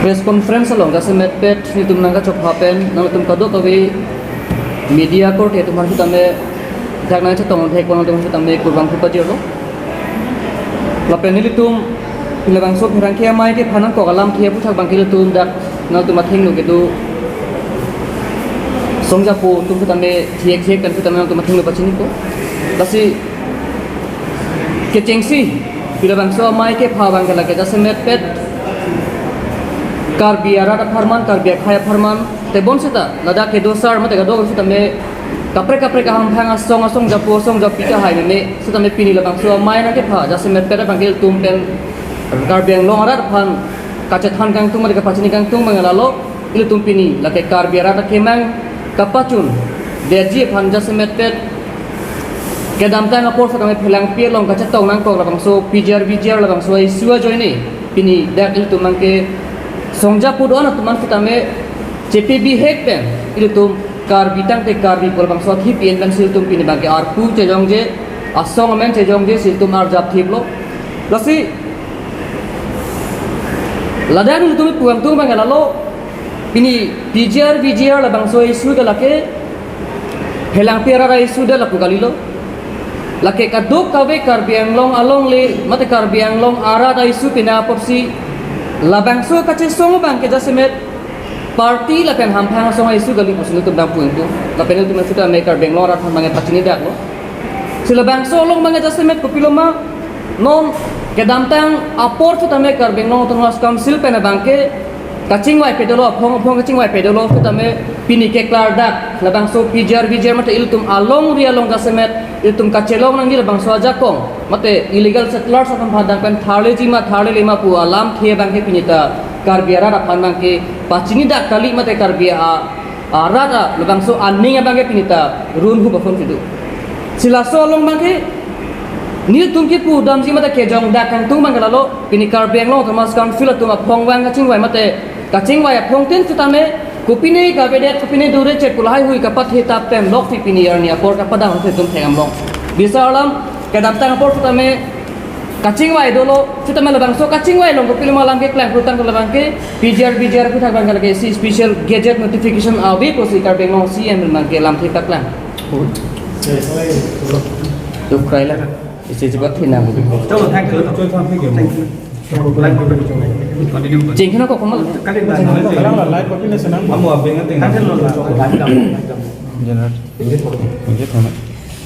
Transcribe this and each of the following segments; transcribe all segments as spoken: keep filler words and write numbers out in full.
Press conference along jasemet pet nelitum nangkachopha pen nangtum kadokave media korte atum aphan sitame dak nangchetong thek pon atum sitame kurvangthu pajirlo. Lapen nelitum labangso pherangke amei kepha nangkok alamthe aphuthak abangke nelitum dak nangtum athengno kedo songjapo atum sitame thek thek pen sitame nangtum athengno pachinipo. Lasi kechengsi pila bangso amei kepha abangke lake jasemet pet Karbi arat apharman, Karbi akhei apharman, tebon seta ladak kedo sar mate kadokave sitame kaprek kaprek ahamphang asong asong japo asong japi kahai meme sitame pini labangso amei nangkepha jasemet pet abangke ilitum pen Karbi Anglong arat aphan kachethan kangtung mate kapachini kangtung abang lalo, ilitum pini lake Karbi arat akemang kapachun detji aphan jasemet pet kedamtang apor sitame phelangpi along kachetong nangkok labangso P G R V G R labangso issue ajoine pini dak ilitum abangke songjapo do-an atum an sitame chepi bihek pen ilitum Karbi tangte Karbi pu labangso athi pi-en pensi ilitum pini abangke arpu chejongje, asong amen chejongje si ilitum arjap thiplo. Lasi ladak nelitum pu kangtung abang lalo, pini P G R V G R labangso issue ke lake phelangpi arat a-issue det lapu kalilo. Lake kadokave Karbi Anglong alongle mate Karbi Anglong arat a-issue pina apotsi labangso kachesong abangke jasemet party lapen hamphang asong a-issue kali pusi nelitum dam pu kangtung. Lapen nelitum sitame Karbi Anglong arat aphan abangke pachini daklo. Si labangso along abangke jasemet kopilo ma, non kedamtang apor sitame Karbi Anglong Autonomous Council pen abangke kachingvai pedolo, aphong aphong kachingvai pedolo sitame pini keklardak labangso P G R V G R mate ilitum alongri along jasemet ilitum kachelong nangji labangso ajakong mate illegal settlers atum aphan dang pen tharleji ma tharlele ma pu alamthe abangke pini ta Karbi arat aphan abangke pachini dak kali mate Karbi a arat a labangso aning abangke pini ta run hu bafon pidu. Si laso along abangke nelitum kepu damji mate kejong dak kangtung abang lalo, pini Karbi Anglong Autonomous Council atum aphong vang kachingvai mate kachingvai aphong tin sitame kopine kavedet kopine dure chet pu lahai hui kapathe tap pen lokti pini arni apor kapadang ilitum thek-am long. Bisa alam kedamtang apor sitame kachingvai dolo, sitame labangso kachingvai along kopilo ma alam keklang pulotangte labangke P G R V G R aphuthak abangke lake isi special gazette notification ave pusi Karbi Anglong C M abangke lamthe paklang. Dukrai la. Isi cepat hina. Chalo, thank you. Thank you. Continue. Jengkina kok komal. Kalang la, live copy na senang. Kamu abang ngerti. General.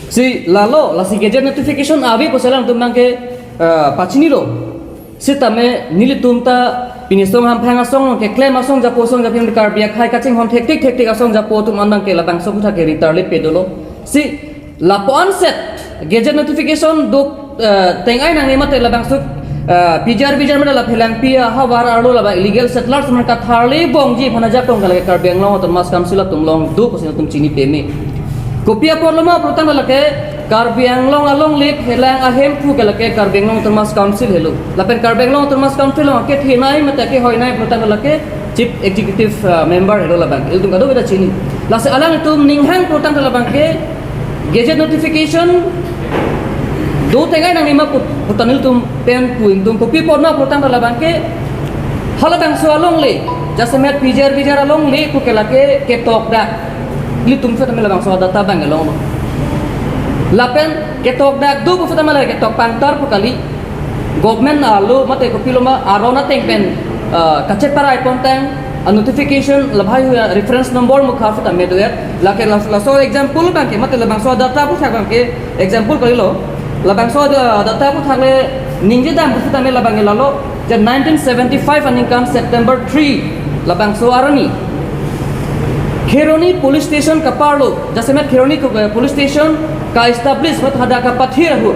Si lalo, lasi gazette notification ave pusi alangtum abangke, eh, pachinilo. Sitame nelitum ta pini song hamphang asong along keklem asong japo asong japi Karbi akhei kachinghon thektik thektik asong japo atum an abangke labangso aphuthak ke ritar le pedolo. Si lapu-an set gazette notification do, eh, teng-ai nangne mate labangso, eh, P G R V G R mate la phelangpi ahavar arlo labang illegal settlers man katharle bongji aphan ajakong ke lake Karbi Anglong Autonomous Council atum along do pusi nelitum chini peme. Kopi apotlo ma pulotangte lake Karbi Anglong alongle phelang ahemphu ke lake Karbi Anglong Autonomous Council helo. Lapen Karbi Anglong Autonomous Council along kethenei mate kehoinei pulotangte lake Chief Executive, uh, Member helo labang. Ilitum kadokave ta chini. Lasi alangtum ninghang pulotangte labangke gazette notification do teng-ai nangne ma put, putan ilitum pen pu ingtung kopi apot ma pulotangte labangke halabangso alongle jasemet P G R V G R alongle pu ke lake ketokdak. Ilitum sitame labangso data abang longlo. Lapen ketokdak do pu sitame lake ketok pangtar pu kali. Government arlo mate kopilo ma aron ateng pen, ah, kacheparai pontang a notification labhai hu reference number mukha sitame do-et. Lake las-, laso example abangke mate labangso data aphuthak abangke example kalilo. Labangso da-, data aphuthak le ningje dam pu sitame labangke lalo. Je nineteen seventy-five aningkan September three labangso arni Kheroni Police Station kaparlo, jasemet Kheroni ko-, eh, Police Station ka-establish mat hadak kapathir ahut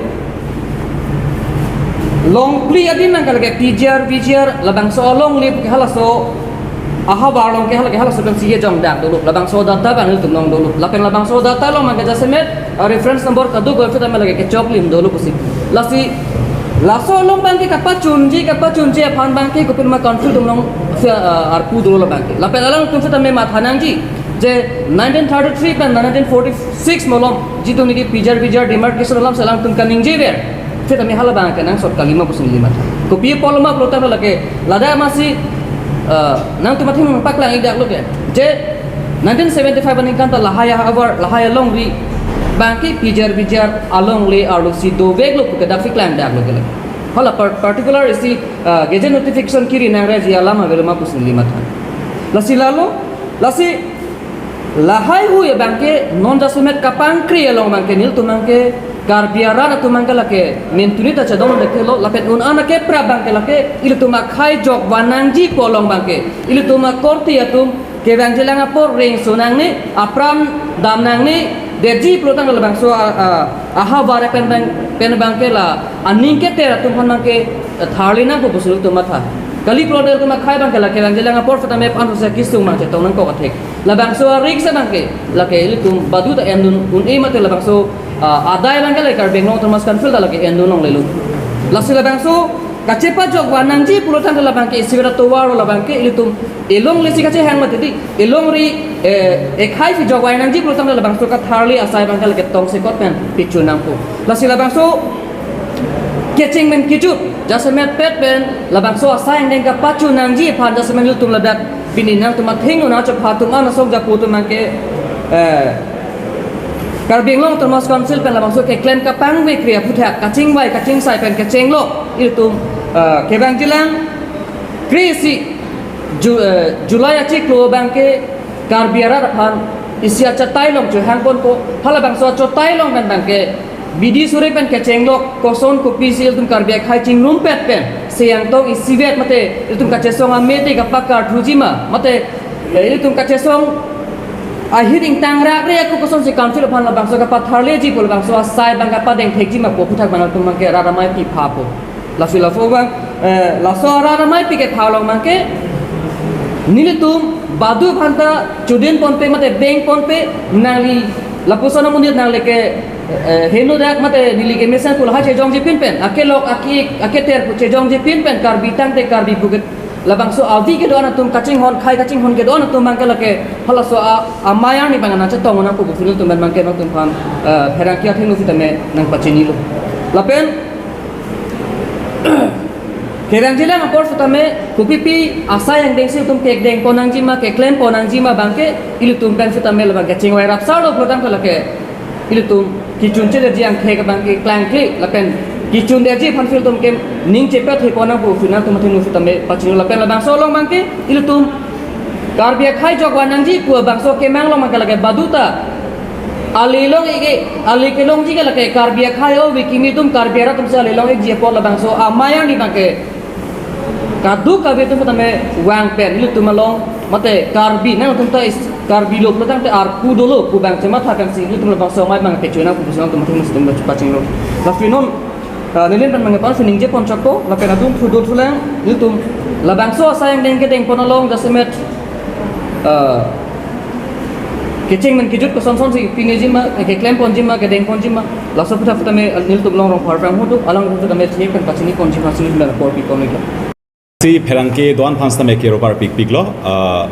Longpli adim nang ke lake P G R, V G R, labangso alongle pu ke halaso ahavar along ke hala ke halaso pensi kejongdak dolo. Labangso data abang ilitum along dolo. Lapen labangso data along abangke jasemet, ah, reference number kadokave sitame lake kechoklim dolo pusi. Lasi laso along abangke kapachunji, kapachunji aphan abangke kopima council atum along si, ah, arpu dolo labangke. Lapen alangtum sitame matha nangji je nineteen thirty-three pen nineteen forty-six malom jitu niki P G R, V G R demarcation alam si alangtum kaningjever. Sitame hala abangke nangsot kalima pusi neli matha. Kopi apotlo ma pulotangte lake ladak masi Uh, nangtum athengno paklang-ik daklo ke, je nineteen seventy-five aningkan ta lahai ahavar, lahai alongri abangke P G R V G R alongle arlo si doveklo pu ke daksi klang daklo ke. Hala par-, particular isi, uh, gazette notification kiri nangreji alam avelo ma pusi neli matha. Lasi lalo, lasi lahai hui abangke non jasemet kapangkri along abangke nelitum abangke Karbi arat atum abangke lake mentuni ta chedondetlo, lapen un-an akeprap abangke lake ilitum akhai jok van nangji pu along abangke ilitum akorte atum kevangjilang apor rengso nangne, apran dam nangne detji pulotangte labangso a, a, ahavar pen abang, pen abangke la aning keter atum aphan abangke, eh, tharli nangpo pusi ilitum matha. Kali pulote ilitum akhai abangke la kevangjilang apor setame aphan sose kesung abang chetong nangkok athek. Labangso a-risk abangke lake ilitum baduta endun un-e mate labangso, ah, adai abangke lake Karbi Anglong Autonomous Council ta lake endun longlelo. Lasi labangso kachepajok van nangji pulotangte labangke isivet atovar labangke ilitum elongle si kachehang mate di, elongri, eh, ekhai si jok vai nangji pulotangte labangso katharli asai abangke lake tongsekot pen pachun nangpo. Lasi labangso kecheng pen kejut jasemetpet pen labangso asai angdeng kapachun nangji aphan jasemet ilitum ladak pini nangtum athengno nangchepha atum an asong japo atum abangke, eh, Karbi Anglong Autonomous Council pen labangso keklem kapangvekri aphuthak kachingvai kachingsai pen kechenglo ilitum, eh, kevangjilang kre-isi Ju-, eh, July achiklo abangke Karbi arat aphan isi achatai along chohangponpo, halabangso achatai along pen abangke bidi suri pen kechenglo koson kopisi ilitum Karbi akhai chingrumpet pen seyang tong isivet mate ilitum kachesong amete kapakarthuji ma mate, eh, ilitum kachesong ahir ingtang rakre ako kosonsi council aphan labangso kapatharleji pu labangso asai abang kapadengthekji ma pu aphuthak abang ilitum abangke rat amei pi phapo. Lasi laso abang, eh, laso rat amei pi ketha along abangke nelitum badu aphanta chodinponpe mate bengponpe nangli lapuson amonit nangli ke, eh, henodak mate neli kemesen pu lahai chejongji pinpen, akelok ake, aketer pu chejongji pinpen Karbi tangte Karbi pu ke labangso avi kedo-an atum kachinghon, khei kachinghon kedo-an atum abangke lake halaso a, amei arni abang nangchetong nangpo pusi nelitum pen abangke nangtum aphan, eh, pherangke athengno sitame nangpachinilo. Lapen kevangjilang apor sitame kopipi asai angdengsi ilitum kekdengpon nangji ma, keklempon nangji ma abangke ilitum pen sitame labang kachingvai rapsarlo pulotangte lake ilitum kechun chedetji angthek abangke klangkle lapen kechundetji aphan ilitum ke ning chepathepon nangpo pusi nangtum athengno sitame pachini lapen labangso along abangke ilitum Karbi akhai jok van nangji pu labangso akemang along abangke lake baduta ali long-ik, ali kelongji ke lake Karbi akhai ove kimi atum Karbi arat atumsi ali long-ikji apot labangso amei arni abangke kadokave atum tame vang pen ilitum along mate Karbi nangtum ta is-, Karbilo pulotangte arpu dolo pu abang chematha pensi ilitum labangso amei abang pachun nangpo pusi nangtum athengno sitame pachinilo. Lasi non, ah, neli pen abangke pensi ningjeponchokpo lapen adung thu do thulang ilitum labangso asai angdeng kedengpon along jasemet, ah, kecheng pen kejut kosonsonsi piniji ma, eh, keklemponji ma, kedengponji ma, laso aphuthak sitame, eh, nelitum Longrong Pharprang Hudu along sitame thek pen pachiniponji ma si nelitum apor piponlo. Si pherangke do-an aphan sitame ke ropar pikpiklo, eh,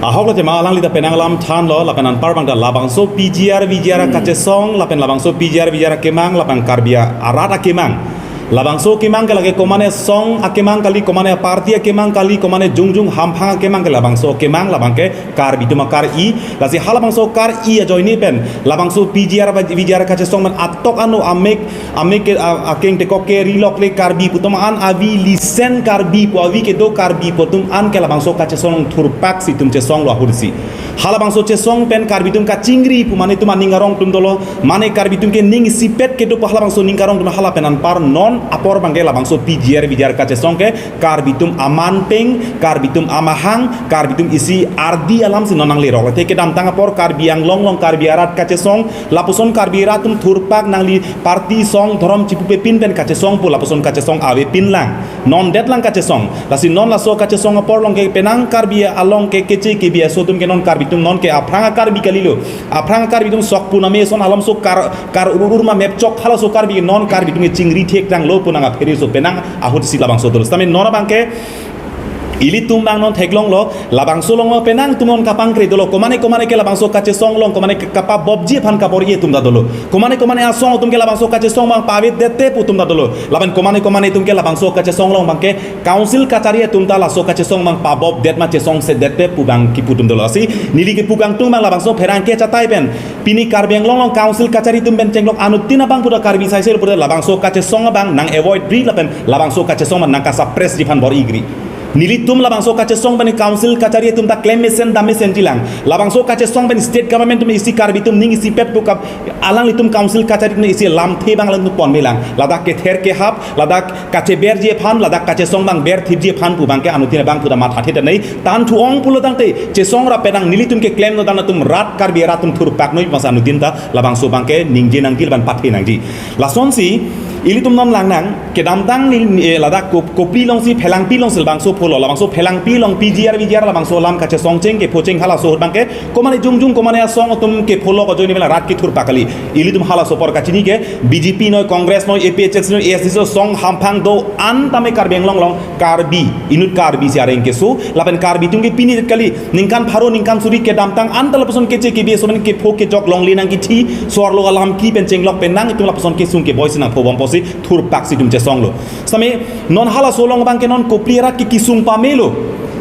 ahok lo tema alangli ta penang alam thanlo, lapen anpar abang ta labangso P G R V G R kachesong, lapen labangso P G R V G R akemang, lapen Karbi arat akemang. Labangso akemang ke lake komane song akemang kali, komane party akemang kali, komane jongjong hamphang akemang ke labangso akemang labangke Karbi atum akar-i, lasi halabangso kar-i ajoine pen labangso P G R V G R kachesong pen atok ano amek, amek ke, a-, akeng tekok keri lokle Karbi pu atum an avi lisen Karbi pu avi kedo Karbi pu atum an ke labangso kachesong thurpaksi itum chesonglo ahutsi. Halabangso chesong pen Karbi atum kachingri pu mane itum aning arong atum dolo, mane Karbi atum ke ning isipet kedo pu halabangso ning arong atum hala pen anpar non apor abangke labangso P G R V G R kachesong ke Karbi atum aman peng, Karbi atum amahang, Karbi atum isi ardi alamsi non nanglerok. Athe kedamtang apor Karbi Anglong along Karbi arat kachesong, lapuson Karbi arat atum thurpak nangli party song dhorom chipupepin pen kachesong pu lapuson kachesong avepinlang. Non detlang kachesong. Lasi non laso kachesong apor along ke penang Karbi along ke keche kebi aso atum ke non Karbi atum non ke aphrang Karbi kalilo. Aphrang Karbi atum sok puname son alamso kar, kar urur ma mepchok halaso Karbi non Karbi atum ke chingri thekdanglo pu nang aphere so penang ahutsi labangso dolo. Sitame non abangke Ilitum bang non theklonglo, labangso along penang atum non kapangkre dolo, komane komane ke labangso kachesong along, komane ke kapabobji aphan kabor-i atum ta dolo. Komane komane asong atum ke labangso kachesong bang pavedetde pu atum ta dolo. Lapen komane komane atum ke labangso kachesong along bang ke council kachari atum ta laso kachesong bang pabobdet ma chesongsedet pu bang kipu atum dolo. Lasi neli kipu kangtung bang labangso pherangke chatai pen pini Karbi Anglong along council kachari atum pen chenglok anuttin abang puta Karbi saisel puta labangso kachesong abang nang avoid ri lapen labangso kachesong abang nang kasuppress ri aphan bor-igri. Nelitum labangso kachesong pen council kachari atum ta klem mesen dam mesenji lang. Labangso kachesong pen state government atum isi Karbi atum ning isipet pu kap alanglitum council kachari atum isi lamthe bang alanglitum ponme lang. Ladak kether kehap, ladak kacheberji aphan, ladak kachesong bang berthipji aphan pu bang ke anuttin abang puta mathathe ta nei. Tan thu-ong pulo tangte chesong ra penang nelitum keklem no dan atum rat Karbi rat atum thurpak noi masa anuttin ta labangso bang ke ningje nangji lapen pathe nangji. Lasonsi ilitum non langnang kedamtang ni, eh, ladak Kop-, Kopili alongsi Phelangpi alongsi labangso pholo, labangso Phelangpi along P G R V G R labangso alam kachesong cheng kepho cheng halaso ahut bang ke komane jongjong komane asong atum kepho lo ko ajoine mela rat kethurpak kali. Ilitum halaso apor kachini ke B J P noi, Congress noi, A P H L C noi, A S D C song hamphang do-an tame Karbi Anglong along Karbi, inut Karbi si areng keso, lapen Karbi atum ke pini kali, ningkan pharo ningkan suri kedamtang anta lapuson keche kebi ason kepho kejok longle nangkithi, so-arlo alam ki pen chenglok penang itum lapuson kesung keboi si nangphobom pusi thurpak si itum chesonglo. Same non halaso along bang ke non Kopili rat ke kisung pamelo.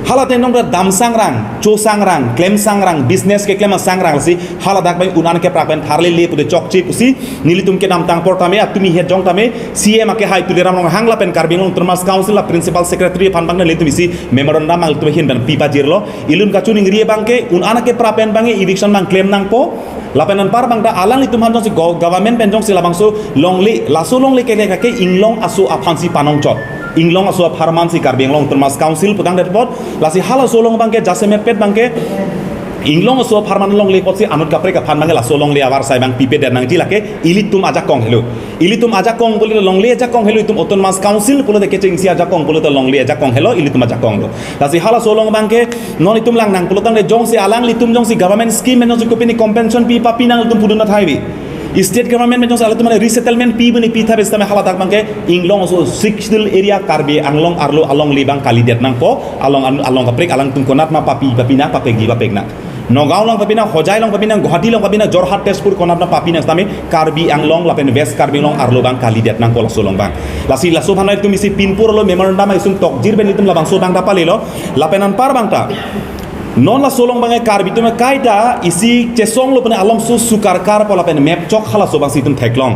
Hala te non damsangrang, chosangrang, klemsangrang, business keklem sangrang si hala dak bang un-an keprak pen tharlele pude chokche pusi nelitum kedamtang apor tame atum ihet jong tame C M akehai Tuliram Ronghang lapen Karbi Anglong Autonomous Council a Principal Secretary aphan bang nelitum isi memorandum nelitum ahin pen pipajirlo. Ilitum kachiningri bang ke un-an keprak pen bang eviction bang klem nangpo. Lapen anpar bang ta alanglitum aphan jongsi go-, government pen jongsi labangso longle, laso longle kele kake Inglong aso aphan si panongchot. Inglong aso apharman si Karbi Anglong Autonomous Council putang det apot, lasi halaso along bang ke jasemet pet bang ke Inglong aso apharman longle apotsi anut kaprek aphan bang ke laso longle avarsai bang pipedet nangji lake ilitum ajakong helo. Ilitum ajakong pulote longle ajakong helo, itum Autonomous Council pulote kechengsi ajakong pulote longle ajakong helo, ilitum ajakong lo. Lasi halaso along bang ke non itum langnang pulo tangte jongsi alanglitum jongsi government scheme pen jongsi kopine compensation pi papi nang itum pudun athai bi. State government pen jongsi alanglitum mane resettlement pi bini pi thabe sitame hala dak bang ke Inglong aso Sixth Schedule area Karbi Anglong arlo alongle bang kalidet nangpo, along an-, along kaprek alangtum konat ma papi papi nang papekji papek nang. Nagaon along papi nang, Hojai along papi nang, Guwahati along papi nang, Jorhat, Tezpur konat ma papi nang sitame Karbi Anglong lapen West Karbi Anglong arlo bang kalidet nangpo laso along bang. Lasi laso aphan itum isi pinpur lo memorandum isum tokjir pen itum labangso bang ta palelo. Lapen anpar bang ta non laso along bang Karbi atum kaita isi chesonglo pen alom su sukarkar po lapen mepchok halaso bang si itum theklong.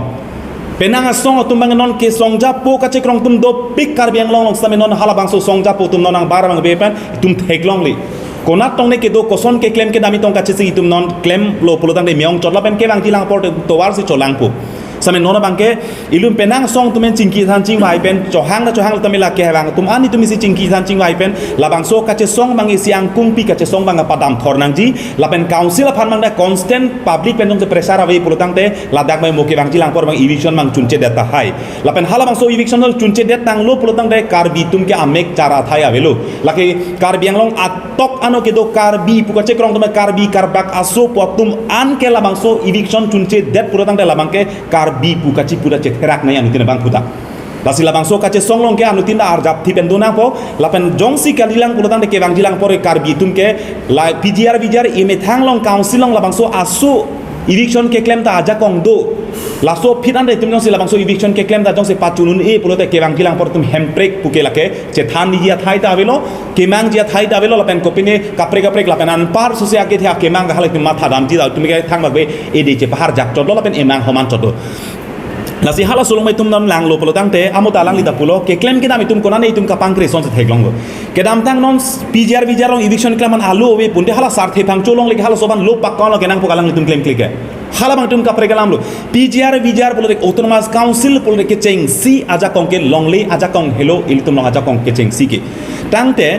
Penang asong atum bang non kesongjapo kachekrong atum dopik Karbi Anglong along sitame non halabangso songjapo atum non nangbar bang be pen itum theklongle. Konat tong ne kedo koson keklem kedam itong kachisi itum non klemlo pulo tangte me-ong chotlo pen kevangji lang apor tovar si cholangpo. Sitame non bang ke ilitum penang asong atum pen chingki than chingvai pen chohang na chohang tame lake hevang atum an itum isi chingki than chingvai pen labangso kachesong bang isi angkung pi kachesong bang padam thor nangji lapen council aphan bang ta constant public pen jongsi pressure ave pulo tangte ladak bang mo kevangji lang apor bang eviction bang chunchedet tahai. Lapen halabangso eviction chunchedet tanglo pulo tangte Karbi atum ke amek chara thai avelo. Lake Karbi Anglong atok ano kedo Karbi pu kachekrong atum Karbi karbak aso pu atum an ke labangso eviction chunchedet pulo tangte labang ke Karbi pu kachi pu ta chetherak nai anuttin bang puta. Lasi labangso kachesong along ke anuttin ta arjap thi pen do nangpo, lapen jongsi kalilang pulo tangte kevangji lang apor Karbi atum ke la P G R V G R imethang along council along labangso aso eviction keklem ta ajakong do. Laso aphi anta itum jongsi labangso eviction keklem ta jongsi pachun un-e pulote kevangji lang apor itum hemprek puke lake chethanji athai ta avelo, kemangji athai ta avelo, lapen kopine kaprek kaprek lapen anpar susi ake thia kemang kahala itum matha damji ta itum ke thangbak be ede chepahar jak chotlo lapen emang homan chotlo. Lasi halaso along itum non langlo pulo tangte amo ta alangli ta pulo keklem kedam itum konane itum kapangkre asonsi theklonglo. Kedamtang non P G R V G R along eviction klem an alo ave pute hala sarthe phangcho longle halaso aphan lo pakon lo kenangpo alanglitum klemkle ke. Halabang itum kaprek alamlo. P G R V G R pulote Autonomous Council pulote kechengsi ajakong ke longle ajakong helo ilitum along ajakong kechengsi ke. Tangte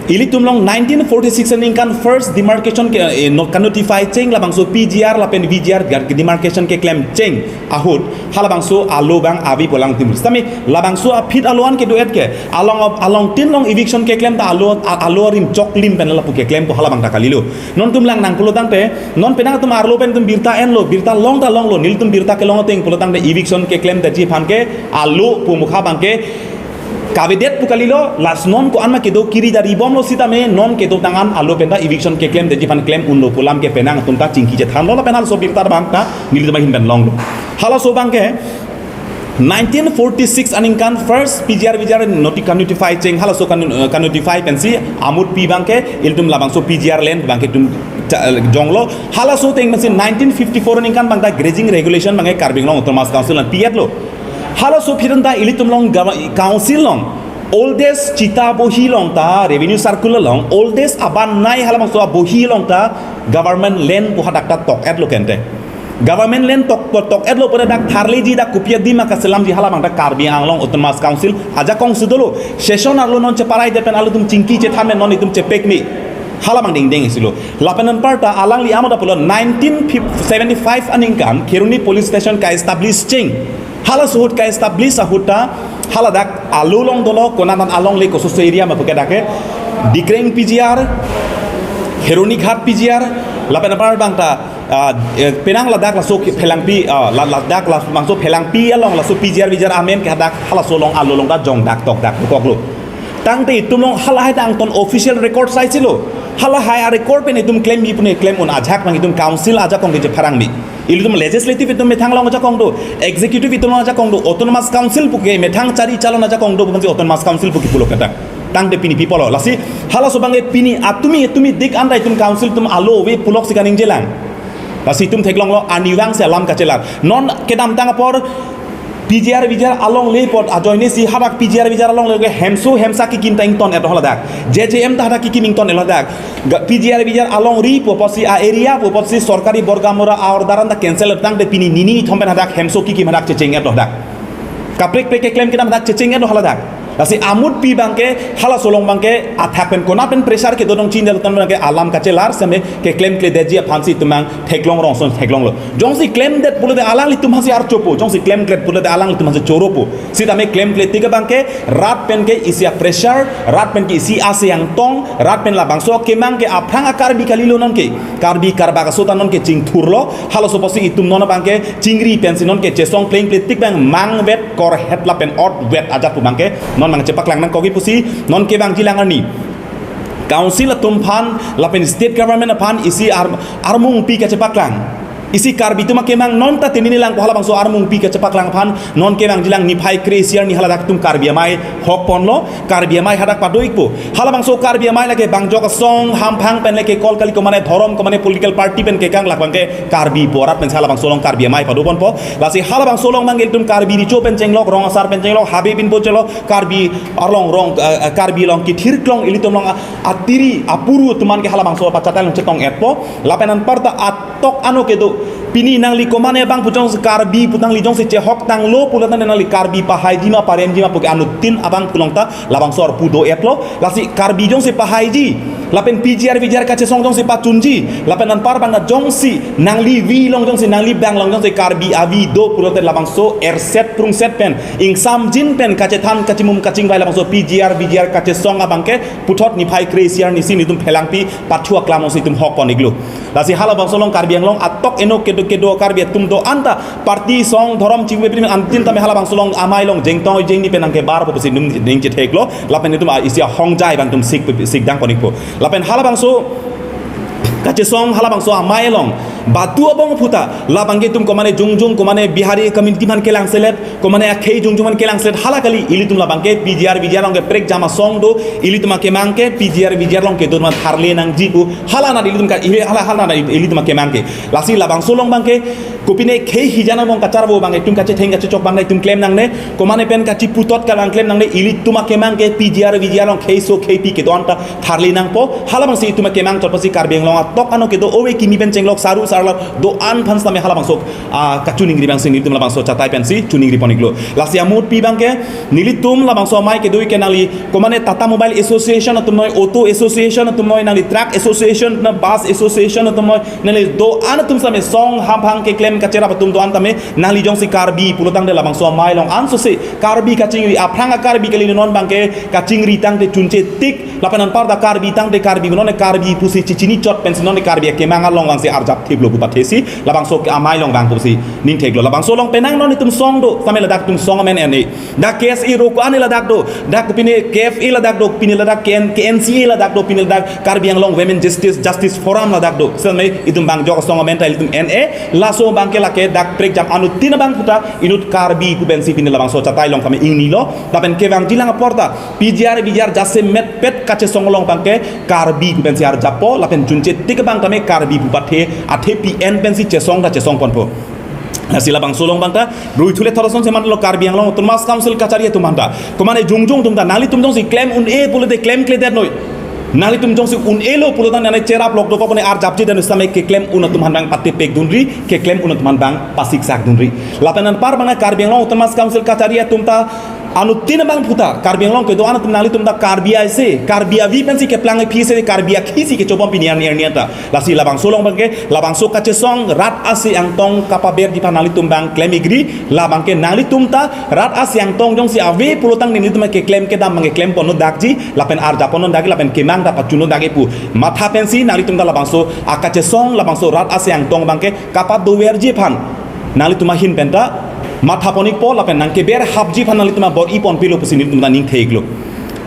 ilitum along nineteen forty-six aningkan first demarcation ke, eh, no-, ka-notify cheng labangso P G R lapen V G R gar-, demarcation keklem cheng ahut halabangso alo bang ave pu alangtum. Sitame labangso aphi alo an kedo-et ke along of, along tin along eviction keklem ta alo, a-, alo arim choklim pen lapu keklempo halabang ta kalilo. Non itum langnang pulo tangte non penang itum arlo pen itum birta enlo, birta long ta longlo, nelitum birta kelong ateng pulo tangte eviction keklem taji aphan ke alo pu mukha bang ke Kavedet pu kalilo, lasi non ko-an ma kedo kiri dari bomlo sitame non kedo tang an alo penta eviction keklemdetji aphan klem unlo pu alam ke penang atum ta chingki chethanlo lapen halaso birta abang ta nelitum ahin pen longlo. Halaso abang ke nineteen forty-six aningkan first P G R V G R noti-, kanotify cheng, halaso kan-, eh, kanotify pensi amut pi abang ke ilitum labangso P G R land abang ke itum cha-, eh, jonglo. Halaso ateng pensi nineteen fifty-four aningkan abang ta grazing regulation abang ke Karbi Anglong Autonomous Council an pi-etlo. Halaso aphi ta ilitum along gava-, council along oldest chita bohi along ta revenue circle along oldest abannai halabangso abohi along ta government land pu hadak ta tok-etlo kente. Government land tok, tok-etlo pu dak tharleji, dak kopi adim ma kaselamji, halabang ta Karbi Anglong Autonomous Council ajakong si dolo. Session arlo non cheparai det pen ilitum chingki chethan pen non itum chepekme. Halabang dingding isilo. Lapen anparta alangli amada pulo nineteen seventy-five aningkan Kheroni Police Station ka-establish cheng. Halaso ahut ka-establish ahut ta haladak alo along dolo, konat an alongle, kososo area ma pu ke dak ke Dikreng P G R, Kheroni Ghat P G R, lapen apar abang ta, ah, eh, penang ladak laso ke Phelangpi, ah, la-, ladak labangso Phelangpi along laso P G R V G R amen ke hadak halaso along alo along ta jongdak tokdak bukoklo. Tangte itum along halahai ta angton official record saisilo. Halahai a-record pen itum klembi pu ne klem un ajak abang itum council ajakong ke chepharangbi. Ilitum legislative itum methang along ajakong do, executive itum along ajakong do, autonomous council pu ke methang chari chalon ajakong do, bukan si autonomous council pu ke pulo kata. Tangte pini pi pulo. Lasi halaso abang ke pini atumi, atumi dik anta itum council atum alo ave puloksi kaningjelang. Lasi itum theklonglo arnivang si alam kachelar. Non kedamtang apor P G R V G R alongle apot ajoine si hadak P G R V G R alongle ke hemso hemsa kekim ta ington-et haladak. J J M ta hadak kekim ington-et haladak. Ga-, P G R V G R alongri pu apotsi a-area pu apotsi sorkari borgamura a-order an ta cancel tangte pini nini nithom pen hadak hemso kekim hadak checheng-et haladak. Kaprek prek keklem kedam hadak checheng-et haladak. Lasi amut pi abang ke halaso along abang ke athak pen konat pen pressure kedo dong chin dal ton abang ke alam kachelar seme keklemkledetji aphansi itum abang theklong rongson theklonglo. Jongsi klemdet pulote alanglitum aphansi archopo, jongsi klemkledet pulote alanglitum aphansi choropo. Sitame klemkle tik abang ke rat pen ke isi a-pressure, rat pen ke isi ase angtong, rat pen labangso akemang ke aphrang a-Karbi kalilo non ke. Karbi karbak aso ta non ke chingthurlo, halaso apotsi itum non abang ke chingri pensi non ke chesong plengple tik abang mangvet korhet lapen otvet ajat pu abang ke non abang chepaklang nangkok-ik pusi non kevangji lang arni. Council atum aphan lapen state government aphan isi ar-, armung pi kachepaklang. Isi Karbi atum akemang non ta tenini lang ko halabangso armung pi kachepaklang aphan non kevangji lang niphai kre-isi arni haladak atum Karbi Amei hokponlo, Karbi Amei hadak pado-ikpo. Halabangso Karbi Amei lake bangjok asong hamphang pen lake kol kali komane dhorom komane political party pen kekang lak abang ke Karbi pu arat pensi halabangso along Karbi Amei padoponpo. Lasi halabangso along abang ke itum Karbi Recho pen chenglok, Rong Asar pen chenglok, Habe Binpo chenglok, Karbi arlong rong, eh, eh, Karbi along kethirklong ilitum along a-, atiri apuru atum an ke halabangso pachatai along chetong-etpo. Lapen anparta atok ano kedo. Pini nangli komane abang pu jongsi Karbi pu nangli jongsi chehok tanglo pulo tangte nangli Karbi pahaiji ma paremji ma pu ke anuttin abang pu along ta labangso arpu do-etlo. Lasi Karbi jongsi pahaiji lapen P G R V G R kachesong jongsi pachunji lapen anpar abang ta jongsi nangli vi along jongsi nangli bang along jongsi Karbi avi do pulote labangso erset prungset pen ingsamjin pen kachethan kachimum kachingvai labangso P G R V G R kachesong abang ke puthot niphai kre-isi arni si nelitum Phelangpi pathu aklam si itum hokpon-iklo. Lasi halabangso along Karbi Anglong atok eno kedo kedo Karbi atum do anta party song dhorom chingve prim antin tame halabangso along amei along jengtong jengni pen nangkebarpo pusi nelitum ning chetheklo. Lapen itum a isi ahongjai abang itum sik, sikdang pon-ikpo. Lapen halabangso kachesong halabangso amei along batu abong aphuta labang ke itum komane jongjong komane Bihari community aphan kelangselet, komane akhei jongjong aphan kelangselet hala kali, ilitum labang ke P G R V G R along ke prekjam asong do, ilitum akemang ke P G R V G R along kedo ma tharle nangji pu hala anat ilitum ka, ili hala, hala anat ilitum akemang ke. Lasi labangso along abang ke kopine khei hijan abong kacharvo abang itum kachetheng kachechok abang itum klem nangne, komane pen kachiputot kalang klem nangne, ilitum akemang ke P G R V G R along kheiso kheipi kedo anta tharle nangpo. Halabangsi itum akemang chot pusi Karbi Anglong atok ano kedo ove kimi pen chenglok saru sarlap do-an aphan sitame halabangso, ah, kachiningri abangsi nelitum labangso chatai pensi chiningripon-iklo. Lasi amut pi abang ke nelitum labangso amei kedo-ik ke nangli komane Tata Mobile Association atum noi, Auto Association atum noi, nangli Truck Association na Bus Association atum noi, nangli do-an atum sitame song hamphang keklem kacherap atum do-an tame nangli jongsi Karbi pulo tangte labangso amei along ansose Karbi kachingri aphrang a-Karbi kali non abang ke kachingri tangte chunche tik lapen anparta Karbi tangte Karbi non Karbi pusi chichini chot pensi non Karbi akemang along abangsi arjap thiplo pu pathesi labangso amei along abang pusi ning theklo. Labangso along penang non itum song do sitame ladak itum song amen ene. Dak K S A road Ko-an ladak do, dak pine K F A ladak do, pine ladak K N, K N C A ladak do, pine ladak Karbi Anglong Women Justice, Justice Forum ladak do. Seme itum bang jok song amen ta itum N A, laso abangke lake dak prekjam anuttin abang puta inut Karbi pu pensi pine labangso chatai along kami ingnilo, lapen kevangjilang apor ta P G R, V G R jasemetpet kachesong along abangke Karbi pu pensi arjappo, lapen chunche tik abang tame Karbi pu pathe, athe P N pensi chesong ta chesong ponpo. Lasi labangso along abang ta, rui thule thorson seman lo Karbi Anglong Autonomous Council kachari atum aphan ta. Komane jongjong atum ta, nanglitum jongsi klem un-e pulote klemkledet noi. Nanglitum jongsi un-elo pulo ta nane cherap lok dokok ne arjapji dan same keklem un atum aphan abang patepek dunri, keklem un atum aphan abang pasiksak dunri. Lapen anpar abang Karbi Anglong Autonomous Council kachari atum ta, anuttin abang puta, Karbi Anglong kedo-an atum nanglitum ta Karbi aise, Karbi avi pensi keplang aphi se, Karbi akhisi kechobom pini arni arni ta. Lasi labangso along abangke, labangso kachesong rat ase angtong kapaberji aphan nanglitum abang klem igri, labangke nanglitum ta rat ase angtong jongsi ave pulo tang nanglitum keklem kedam abangke klem ponnon dakji, lapen arjap ponnon dakji, lapen kemang ta pachunnon dakji pu matha pensi nanglitum ta labangso akachesong, labangso rat ase angtong abangke kapadoverji aphan nanglitum ahin pen ta matha pon ikpo, lapen nangkeber hapji aphan nanglitum abor-i ponpilo pusi nelitum ta ning thek lo.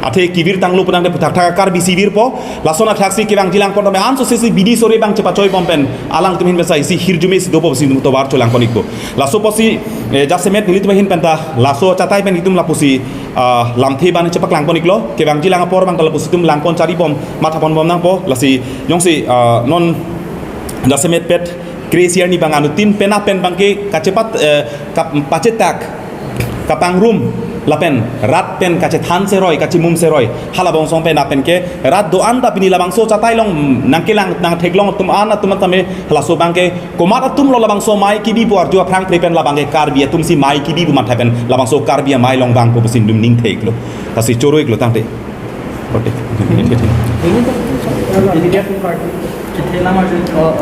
Athe kevir tanglo pu nangte puthak thak Karbi si virpo, lason athaksi kevangjilang pon tame anso sesi bidi sore abang chepachoi bom pen alangtum ahin pensi isi hirjume si dopo pusi nelitum tovar cholang pon ikpo. Laso apotsi, eh, jasemet nelitum ahin pen ta, laso chatai pen itum lapusi, ah, lamthe abang chepaklang pon iklo, kevangjilang apor abang ta lapusi itum lang pon chari bom, matha pon bom nangpo, lasi jongsi, ah, non jasemetpet kre-isi arni abang anuttin pen apen abangke kachepat, eh, kap-, pachetak, kapangrum, lapen rat pen kachethan seroi, kachimum seroi. Halabangso pen apenke rat do-an ta pini labangso chatai along nangkelang nangtheklong atum an atum tame laso abangke komat atum lo labangso amei kebi pu arju aphrang pre pen labangke Karbi atumsi amei kebi pu matha pen labangso Karbi amei along abang pu pusi nelitum ning thek lo. Lasi choro iklo tangte. Oke. Ini kan, ini dia pun party. Kita nama je, uh,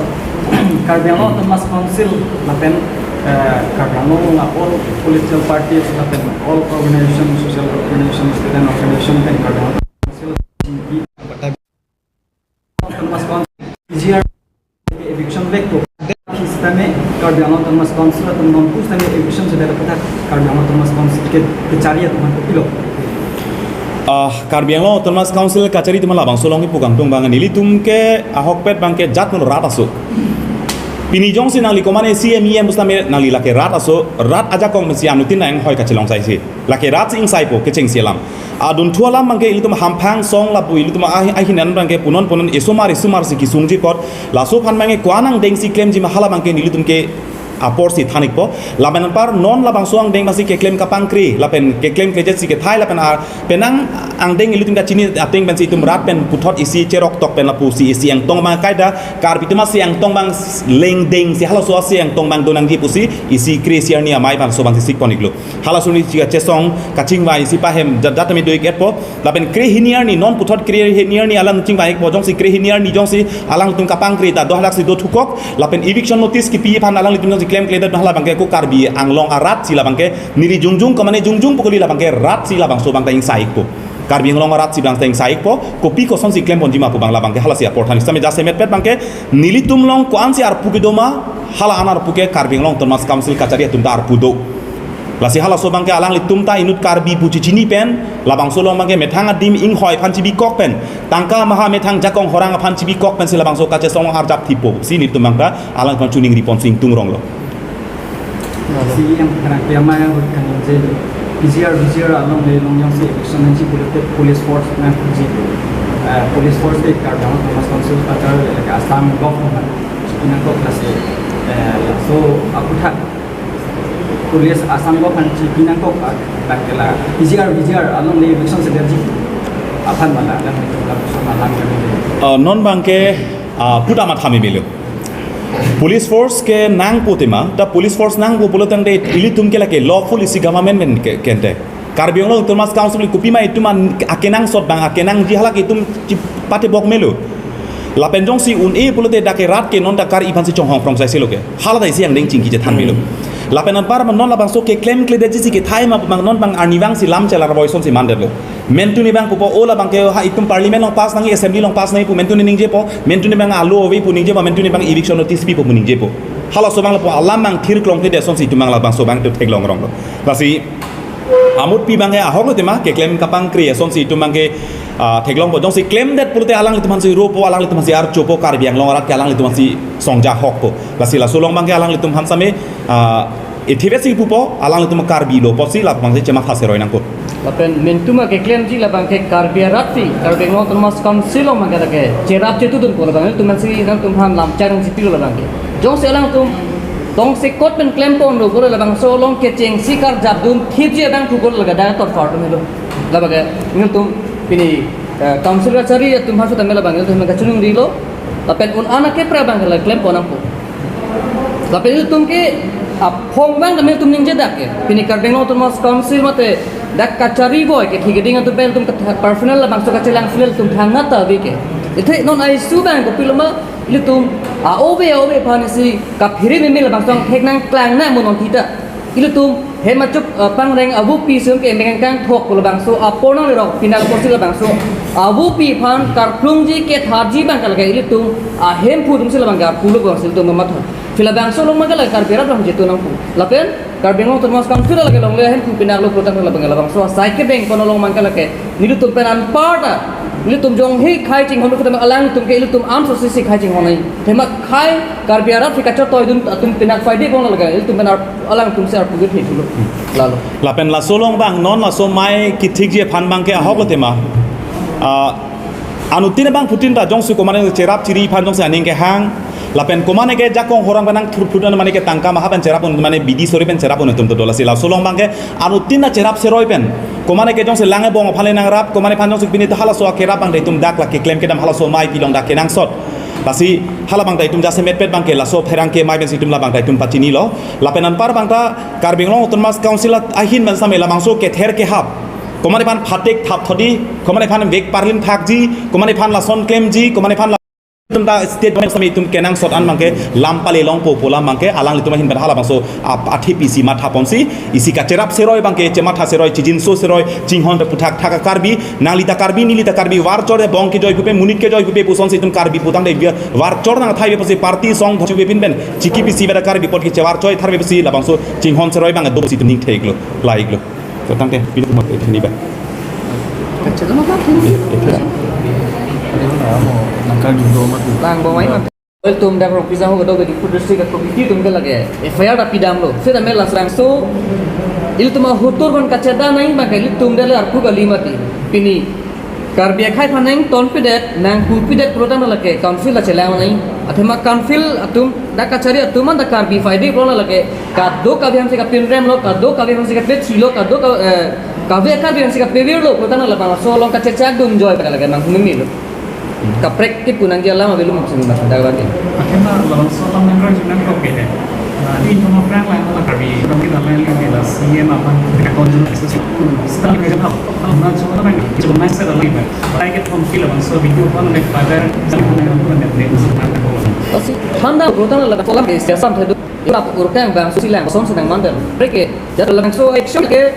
Karbi Anglong Autonomous Council, lapen, uh, Karbi Anglong along all political parties, lapen all organization, social organization, student organization, lapen Karbi Anglong Council, Autonomous Council, P G R, eviction vekpo. Sisteme Karbi Anglong Autonomous Council atum non pu sisteme eviction sedang dapat Karbi Anglong Autonomous Council ke kechari atum aphan kopilo. Ah, Karbi Anglong Autonomous Council kachari atum labangso along ipu kangtung abang nelitum ke ahokpet abangke jat non rat aso. Pini jongsi nangli komane C M E M pu sisteme nangli lake rat aso, rat ajakong pensi anuttin nang hoi kachelong saisi. Lake rat si ingsaipo kechengsi alam. Adunthu alam abangke ilitum hamphang song lapu ilitum ahi-, ahinan abangke punon punon esomar esomar si kesungji apot. Laso aphan abangke ko-an angdeng si klemji ma hala abangke nelitum ke aporsi than ikpo. Lapen anpar non labangso angdeng abangsi keklem kapangkre, lapen keklem klejet si kethai, lapen ar penang angdeng ilitum kachini ateng pensi itum rat pen puthot isi cherok tok pen lapusi isi angtong abang kaida, Karbi atum ase angtong abang lengdeng si halaso ase angtong abang donangji pusi isi kre-isi arni amei abangso abangsi sik pon iklo. Halaso arni chika chesong kachingvai isi pahem jat jat tame do ik-etpo. Lapen kre-hini arni non puthot kre-hini arni alam chingvai ikpo jongsi kre-hini arni jongsi alangtum kapangkre ta do halaksi do thukok. Lapen eviction notice kipi aphan alanglitum jongsi klemkledet hala abangke ko Karbi Anglong arat si labangke neli jongjong komane jongjong pu kali labangke rat si labangso abang ta ingsai ikpo. Karbi Anglong arat si abang ta ingsai ikpo. Kopi kosonsi klem ponji ma pu abang labangke halasi apor than. Sisteme jasemetpet abangke nelitum along ko-ansi arpu kedo ma hala an arpu ke Karbi Anglong Autonomous Council kachari atum ta arpu do. Lasi halaso abangke alanglitum ta inut Karbi pu chechini pen, labangso along abangke methang adim inghoi aphan chibikok pen, tangka maha methang jakong horang aphan chibikok pensi labangso kachesong arjap thipo. Si nelitum abang ta alangphan choningri ponsi ingtung ronglo. C M kena kemaya hut kaningje P G R, V G R along le long jongsi eviction nangji pulote police force nangji, eh, police force ke Karbi Anglong Autonomous Council patar le Assam government. Inangkok lasi, eh, laso aputhak police asanggo aphan chipinangkok, ah, tangkela P G R, V G R along le eviction sederji aphan mala lang itu lapuson malang kami. Ah, non abangke, ah, puta matha memelo. Police force ke nangpo tema, ta police force nangpo pulo tangte ilitum ke lake lawful isi government men ke kente. Karbi Anglong Autonomous Council kopi ma itum an akenangsot abang akenangji halake itum chipate bok melo. Lapen jongsi un-e pulote dak ke rat ke non ta Karbi aphansi chonghong phrong saisi lo ke. Hala ta isi angdeng chingki chethan melo. Lapen anpar ma non labangso keklemkledetji si kethai ma abang non abang arnivang si lam chelar boison si mandetlo. Mentuni abang pupo o labangke ha itum parliament along pass nangji, assembly along pass nangji pu mentuni ningjepo, mentuni abang alo ave pu ningjepo, mentuni abang eviction notice pipo pu ningjepo. Halaso abang lapu alam abang thir klongkledet asonsi itum abang labangso abang tu theklong ronglo. Lasi Amut pi abangke ahok lo tema, keklem kapangkri asonsi itum abangke, ah, theklongpo. Jongsi klemdet pulote alanglitum aphansi ropo, alanglitum aphansi archopo, Karbi Anglong arat ke alanglitum aphansi songja ahokpo. Lasi laso along abangke alanglitum aphan same, ah, ithivesi pupo, alanglitum Karbi lo pusi labangsi chematha seroi nangpo. Lapen mentum akeklemji labangke Karbi arat si, Karbi Anglong Autonomous Council along abangke lake cherap chetudunpo labang, ilitum aphansi nangtum aphan lamchak nangchipilo labangke. Jongsi alangtum tongsekot pen klemponlo pulo labangso along kechengsi karjapdun thipji abang pupo laga dak torfar atum helo. Labangke nelitum pini, eh, council kachari atum aphan sitame labang nelitum kachiningri lo. Lapen un-an akeprek abangke la klempon nangpo. Lapen ilitum ke aphong abang tame ilitum ningjedak ke. Pini Karbi Anglong Autonomous Council mate dak kachari boi ke thik keding atum pen ilitum ke personal labangso kachelang file ilitum thangnat ta ave ke. Athe non a-issue abang kopilo ma, ilitum a-ove a-ove aphansi kaphere meme labangso angthek nangklang nang mo non thita. Ilitum hem achup, eh, pangreng avopi sum ke emeng kangthok labangso apor nanglerok pinang pusi labangso avopi aphan karplungji kethatji abangke lake ilitum ahemphu atumsi labangke arpulo abangsi ilitum mamatha. Pila abangso along abangke lake Karbi arat abang jitu nangpo. Lapen Karbi Anglong Autonomous Council lake longle ahemphu pinanglo pulo tangte labangke labangso asai kebeng kono along abangke lake nelitum pen anparta, nelitum jongsi khei chinghon, ilitum alangtum ke ilitum anso si khei chinghon nai. Athema khei Karbi arat si kachetoidun atum pinak faide kong lake ilitum pen ar-, alangtumsi arpu ke theklo. Lalo. Lapen laso along abang non laso amei kithikji aphan abangke ahok lo tema. Ah, anuttin abangphutin ta jongsi komane cherap chiri aphan jongsi aning kehang. Lapen komane ke jakong horang pen nangthurphut an mane ke tangka maha pen cherap un mane bidi sori pen cherap un atum to do. Lasi laso along abangke anuttin ta cherap seroi pen. Komane ke jongsi lang ebong aphan le nangrap, komane aphan jongsi pini ta halaso akerap abang ta itum dak lake keklem kedam halaso amei kelong dak kenangsot. Lasi hala abang ta itum jasemetpet abangke laso pherangke amei pensi itum labang ta itum pachinilo. Lapen anpar abang ta Karbi Anglong Autonomous Council ahin pen same labangso kether kehap. Komane aphan phatek thap thodi, komane aphan vek parlin thakji, komane aphan lason klemji, komane aphan la-, itum ta state government same itum kenangsot an abangke lam pale longpo pu alam abangke alanglitum ahin pen halabangso ap-, athe pisi mathaponsi, isi kacherap seroi abangke, chematha seroi, chijinso seroi, chinghon ta puthak thak a-Karbi, nangli ta Karbi, neli ta Karbi, varchor de bong kejoi pupe, monit kejoi pupe, pusonsi itum Karbi putangte biar varchor nangthaive pusi party song bhochu pepin pen, chiki pisi beda Karbi apot ke chevarchoi tharve pusi labangso chinghon seroi abang do pusi itum ning theklo, laiklo. Kotangte, pini tumor ke ini ba. Kacil mah kan? Iya, iya. Nangkal juga mah tuh. Lang bawai mah. Ilitum dak Rongpi Jangho kedo ke Diphu district a-committee atum ke lake F I R ta pidamlo. Seta mela serang so ilitum ahutur kon kacheda nai abangke ilitum dale arpu kali mati. Pini Karbi akhei aphan nangton pidet, nanghu pidet pulo tangte lake council ta chelang nai. Athema council atum dak kachari atum an ta Karbi faide pulo lake kadokave aphansi kapinremlo, kadokave aphansi kapethilo, kadoka, eh, kave Karbi aphansi kapevirlo pulo tangte labangso along kachechak dunjoi pada lake nang humimilo. Kaprek ke punang ke alam avelo maksud mas dak abangke. Akhirnya labangso alam nang roi nang kok ke. Nah, di cuma prank lah, kalau kami, kami dalam yang di la C M apa, kita konjung sesuatu. Setelah kerja apa? Nah, cuma kan, cuma mindset dalam ini. Baik, kita mungkin labangso video apa, naik pagar, sama dengan apa, naik, naik, naik, naik. Pasi, handa, rutan la kolam ke siasam thedu. Ila urkang bang susi lang, som senang mandal. Preke, jatuh labangso action ke.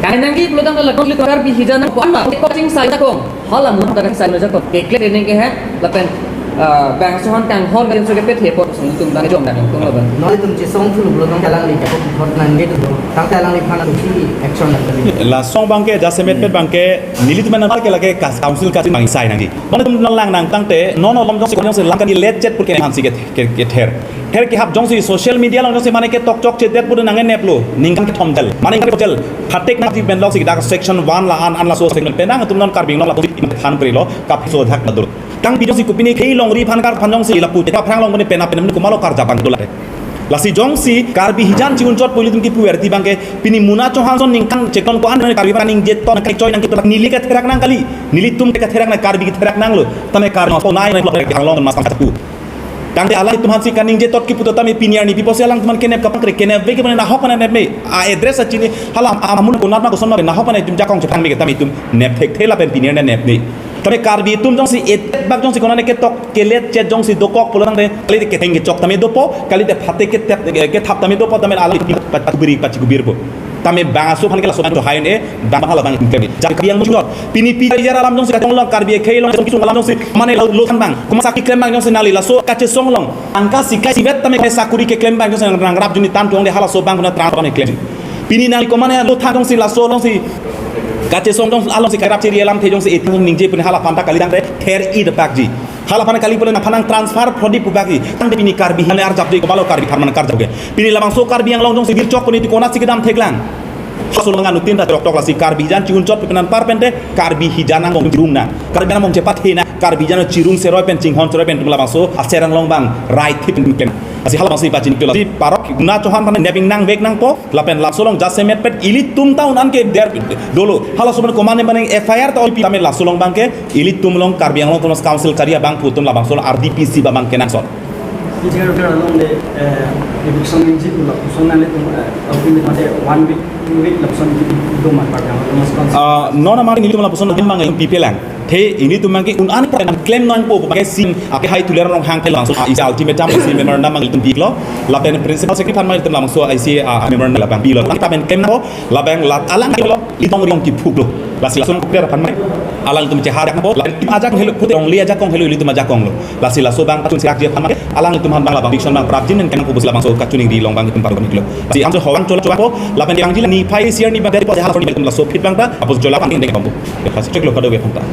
Kainangji pulo tangte la kong Karbi hijan nang, ko anma, ko chingsai jakong. Hala mun ta chingsai no jakong. Keklem neng ke he, lapen, ah, bangso aphan kanghon kachinso kepethe apot sung tum dan jom dan kong laban. Noi tum chisong thulu pulo tangte alangli ke apot nang ke tu. Tangte alangliphan atumsi action nang kali. Laso abangke, jasemetpet abangke, nelitum aphan ke lake kas council kachimangsai nangji. Mane itum nanglang nang tangte, non alom jongsi jongsi lang kani letchet pur ke aphansi ke, ke, kether. Ther kehap jongsi social media along jongsi mane ketok chokchedet pur nang eneplo, ningkan kethom jel. Mane ningkan kethom jel. Phatek nangji pen loksi dak section one la an an laso section pen nangtum non Karbi Anglong lapu than prilo, kapiso dhak nadur. Tang pi jongsi kopine khei longri aphan kar aphan jongsi lapu te aphrang along mane pena pena mane komatlo karjap abang dolate. Lasi jongsi Karbi hijan chi-unchot pu ilitum kipu verti abangke pini Mona Chauhan ason ningkan chekon ko-an Karbi aphan ningjeton nangkechoi nangketo neli ketherak nang kali. Nelitum ketherak nang, Karbi ketherak nanglo. Tame Karbi nai nai lok Karbi Anglong mas kangkatpu. Tangte alanglitum aphansi kaningjetot kipu tame pini arni pi pusi alangtum aphan kenep kapangkre, kenep ave ke mane nahok mane nep me. A address achini hala amun konat ma koson ma nahok mane itum jakong chepang me ke tame itum nep thekthe lapen pini arni nep me. Tame Karbi atum jongsi et bak jongsi konane ketok keletchet jongsi dokok pulo tangte kalite ketheng kechok tame dopo, kalite phatek ketep, kethap tame dopo, tame alanglitum pachikubiri pachikubirpo. Tame bang aso aphan ke laso abang to hai ne, bang hala abang ke. Jang Karbi Anglong chulot. Pini pi jar alam jongsi kachetong along Karbi akhei along jongsi kisung alam jongsi mane lo lo than abang. Komat sak keklem abang jongsi nangli laso kachesong along. Angka sikai sivet tame sakuri keklem abang jongsi nangrap juni tan tuang de halaso abang kena terang terang keklem. Pini nangli komatne alo thang jongsi laso alongsi kachesong jong alongsi kerap chiri alamthe jongsi ethang ningje pini hala aphan ta kali tangte ther-i depakji. Hala aphan kali pule nangphan nang transfer phrodi pubakji. Tangte pini Karbi hijan arjapji, komatlo Karbi apharman karjapji. Pini labangso Karbi Anglong jongsi birchok puni ti konatsi kedam theklang. Halaso along anuttin ta choktok lasi Karbi hijan chi-un chot pipenan par pente Karbi hijan angbong chirung nang. Karbi hijan angbong chepathe nang. Karbi hijan chirung seroi pen chinghon seroi pen tum labangso aser anglong abang rai thip pen pen. Lasi halabangso ipachini kilo. Lasi parok Guna Chauhan aphan neping nangvek nangpo. Lapen laso along jasemet pet ilitum ta un-an ke der dolo. Halaso pen komatne mane F I R ta ol pi tame laso along abang ke ilitum along Karbi Anglong Autonomous Council kari abangphu atum labangso along R D P C abang kenangsot. Bichar bichar along de, eh, eviction ningje pu lapuson nanglitum, eh, ultimate mate one week, two week lapuson kipi do ma Karbi Anglong Autonomous Council. Ah, non amar nelitum lapuson dim mang pipelang. The ilitum abang ke un-an klem nangpo abang ke sim ake hai Tuliram Ronghang ke labangso, ah, isi ultimatum isi memorandum abang ilitum pilo. Lapen principal secretary aphan abang ilitum labangso isi, ah, memorandum labang pilo. Tangte tamen klem nangpo, labang lat alang lo, ilitum ri-ong kiphuklo. Lasi lason kuker aphan abang alangtum chehar nangpo. Lapen ajak helo pute ongli ajakong helo ilitum ajakong lo. Lasi laso abang pachun sirak ji aphan abang alangtum aphan abang labang eviction abang prapjin pen kemang kubus labangso kachiningri along abang itum parok kilo. Lasi amso hawang chola chola po, lapen yang jila niphai siar ni abang dari po hala aphan ilitum laso phit abang ta apos chola abang deng bambu. Lasi cheklo kadokave aphan ta.